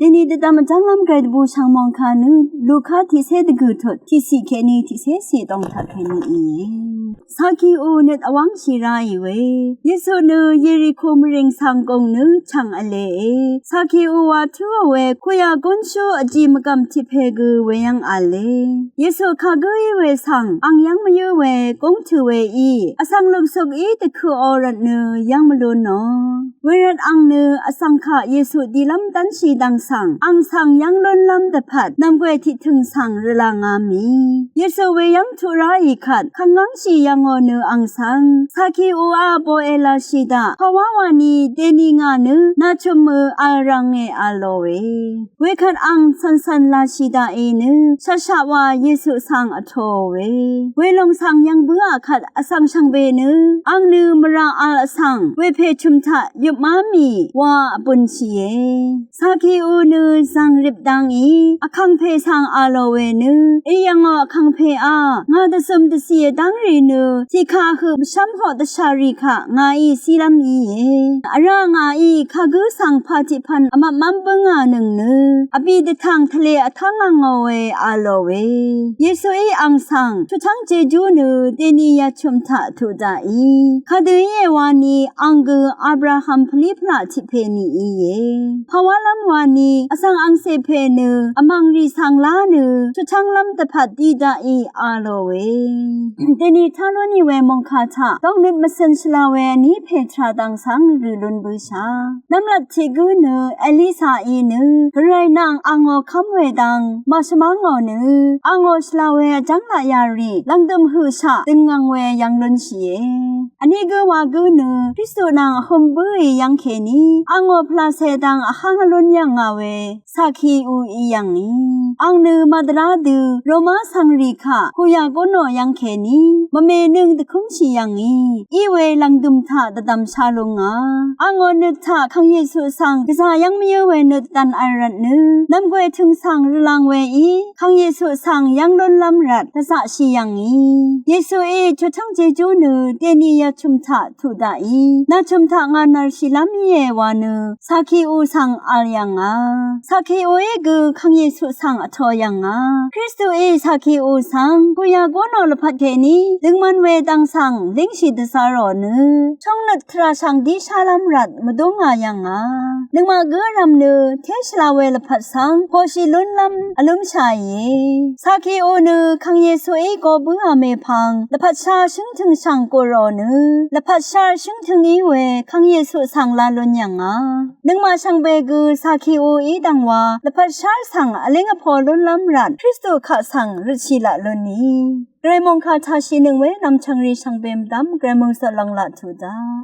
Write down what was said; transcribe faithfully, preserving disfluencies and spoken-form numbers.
Dèní dvdvm vjv́nglv́m gvray dvbù shv̀ng mòngkà nø Luka tiqcé dvgø̀ tut tiqciq kèní tiqcé ciq dòng taq kèní íe. Sakiu nøt vwv́ngshì ráì we. Yesu nø Yeriko mvrìng svng gùng nø chv̀ng v̄le. Sakiu wa tǿò we kuyà gúnshú vjì mvgv̀m tiq pè gø weyv́ng v̄le. Yesu kagǿ í we svng ang yv́ng mvyǿ we gúng tø̀ we í vsvng lùngsuk í dvkøqò rvt nø yv́ng mvlú nò. Wervt ang nø vsvng kaq Yesu dilv́m dv́nshì dv̀ng svng ang svng yv́ng lúnlv́m dvpvt nv̀mgwè tiqtø̀ng svng rvlá ngá mì. Yesu weyv́ng tuq ráì kvt kvngngv́ngshì yv̀ngò nø ang svng Sakiu á boe lashì daq pàwá wani dèní ngà nø nàchø̀mø vl rv̄nge v̄lò we. Wekvt ang cv̀ncv̀n lashì daqí nø shaqshaq wa Yesu svng vtōò we. Welòng svng yv̀ng bǿà kvt vsvng shvngbe nø ang nø mvrà vl vsvng wepè chø̀m taq yøpmá mì wa vbønshìe. Sakiu nø zv̀ng rip dv́ngí vkàngpè svng v̄lò we nø í yv̀ngò vkàngpè á ngà dvzøm dvcì vdv́ngrì nø tiqkaq høq mvshv́m hoq dvshàrì kaq ngàí cílv́m íe. Vrá ngàí kagǿ svng pà tiqpv̀n vmvpmv́m bǿngà nøng nø vbì dvtv̀ng tvlē vtv́ngà ngò we v̄lò we. Yesuí ang svng chutchv́ng jejú nø dèní yachø̀m taq tuq daqí kadø íe wani ang gø Abraham pvlí pvlaq tiq pè ni íe. Pàwálv́m wani vsvng angcè pè nø vmv̀ngrì svng lá nø chutchv́nglv́m dvpvt dí daqí v̄lò we. Dèní tá lú nì we mòngkà taq dòngnøt mvcø̀n shvla we vní pè tvrà dv̀ng svng rø̀ lún bǿshà. Nvmlat tiq gǿ nø Elisaí nø gvray nvng angò kv́m we dvng màshvmá ngò nø angò shvla we vjv́ng laq yarì lv̀ngdø̀m høqshaq dø̀n ngv̀ng we yv́ng lúnshìe. Vní gǿ wa gǿ nø Kristu nvng vhøm bǿì yv́ng kèní angò pvlacè dvng vháng vlún yv̀ngà we Sakiu í yv̀ngì. Ang nø màdvrá dø Roma svngrì kaq kuyà gúnò yv́ng kèní mvmè nøng dvkǿmshì yv̀ngì. Í we lv̀ngdø̀m taq dvdv̀m shá lúngà. Angò nøt taq Kàng Yesu svng gvzà yv́ng mvyǿ we nøt dvn vl rvt nø nv̀mgwè tø̀ng svng rvlvng weí Kàng Yesu svng yv́ng lúnlv́m rvt dvzaqshì yv̀ngì. Yesuí chutchv́ng jejú nø dèní yachø̀m taq tuq daqí nàchø̀m taq ngà nvrshìlv́m íe wa nø Sakiu svng vl yv̀ngà. Sakiuí gø Kàng Yesu svng vtō yv̀ngà. Kristuí Sakiu svng kuyà gúnò lvpat kèní døngman we dvng svng língshì dvzá rò nø chóngnøt tvrà shv̀ng dí shálv́m rvt mvdú ngà yv̀ngà. Nøngmaq gǿ rvm nø té shvla we lvpat svng poqshì lúnlv́m vlǿmshàìe. Sakiu nø Kàng Yesuí go bǿà mèpvng lvpat shá shǿngtø̀ng shv̀ng gùrò nø lvpat shá shǿngtø̀ng í we Kàng Yesu svng lá lún yv̀ngà. Nøngmaq shvngbe gø Sakiu í dv̀ng wa lvpat shá svng vlíng vpo lúnlv́m rvt Kristu kaq svng røtshì laq lúnì. Gvray mòngkà taq shìnøng we nv̀mchv̀ngrì shvngbe mvdv́m gvray mòngsøq lv̀nglaq tuq daq.